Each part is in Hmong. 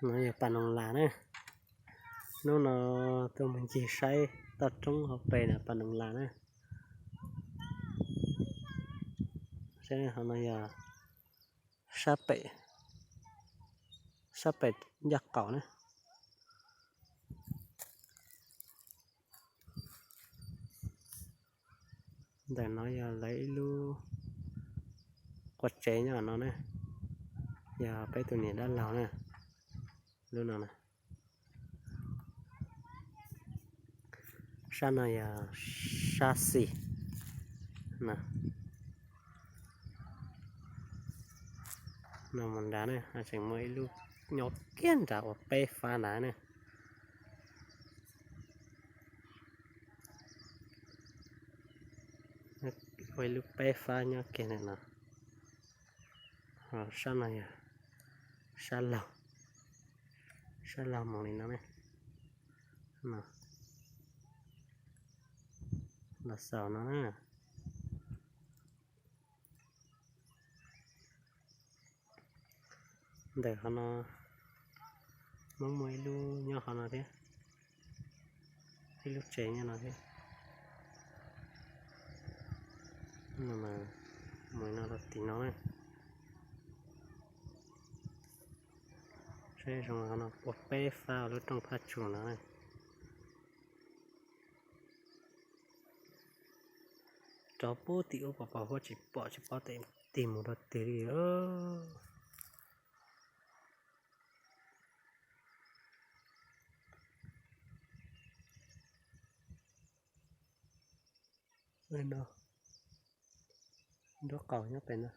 No yog pas noos las na. Hnub no tuaj mus ncig saib toj roob hauv pes na, pas noos las na. Saib, qhov no yog sab pem, sab pem ncaj qaum na. Ntawm no yog lawv ib lub qua tsev nyob no na, yog peb tus niam dab laug na, lub no na. Sab no yog sab xis. No mus nrad na, tseem muaj ib lub nyob kiag nrad uas peb fab nrad na. Ua ib lub peb fab nyob kiag ntawm no. Ho sab no yog sab laug, sab laug mus li no ne. Los xaus no na. Ntawm qhov no muaj muaj ib lub nyob qhov no thiab, ib lub tsev nyob no thiab. Mus no rau tim no na. Saib zoo qhov no ua peb fab lub rooj phaj tsum no na. Rov pub tim ub pos pos huab tsis pom tsis paub tig mus rau twg li. Nraub qaum nyob pem no.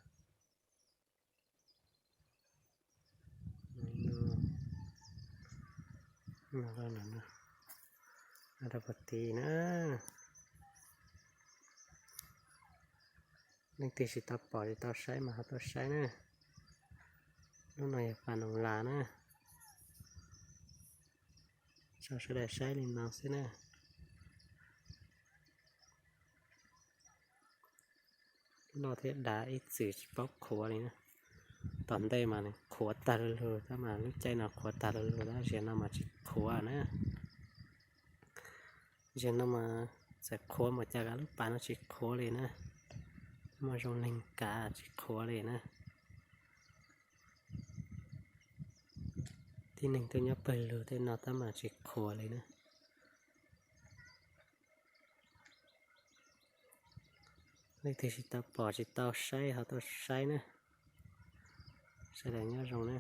Rau pem tid na. Leej twg tsis tau pom tsis tau saib mas ho tuaj saib na. Lub no yog pas noos las na. Tso sawv daws saib li no xwb na. Loj thiab dav ib txwm tsis paub qhuav li na. Tom ntej mas nws qhuav tag lug lug, tab mas lub caij no qhuav tag lug lug, tab sis no mas tsis qhuav na. Zaum no mas txawm qhuav npaum cas los lub pas no tsis qhuav li na. Muaj zoo neeg kav tsis qhuav li na. Tib neeg tuaj nyob pawg lug tej no tab mas tsis qhuav li na. Leej twg tsis tau pom tsis tau saib ho tuaj saib na. Sawv daws nyob zoo na.